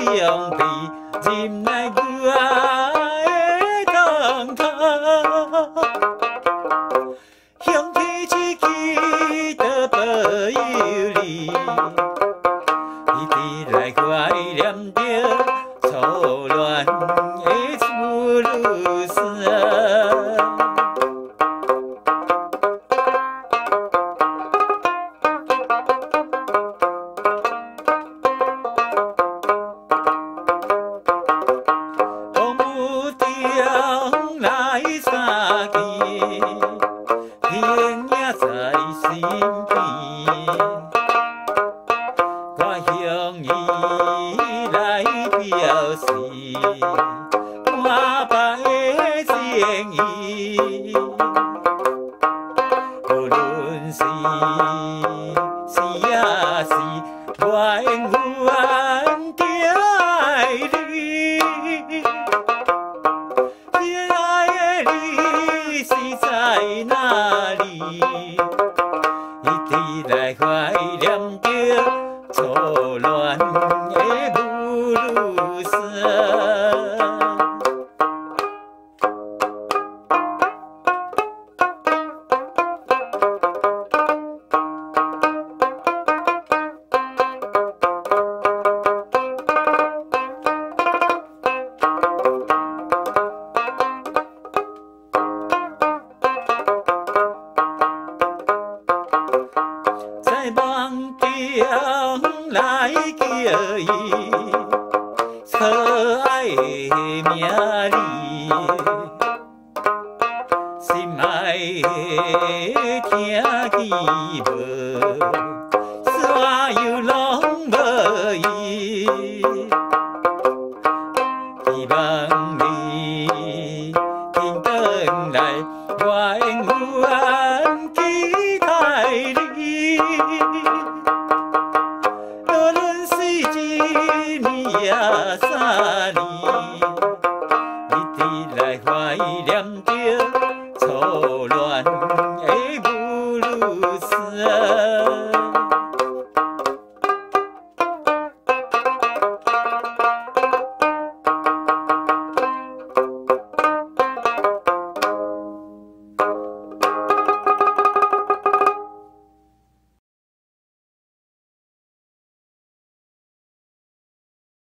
相被，忍耐我的痛苦。向天一祈禱保佑你，一直來懷念著初戀的處女山。王母中來相見，天影在身邊。我向伊來表示滿腹的情意，無論是生抑死，我永遠著愛你。親愛的你是在哪裡？一直來懷念著初戀的母女山。在夢中來叫伊可愛的名字，心愛的聽見無？所有攏無伊，希望你緊轉來，我永遠期待你。無論是一年抑三年，一直來懷念著初戀的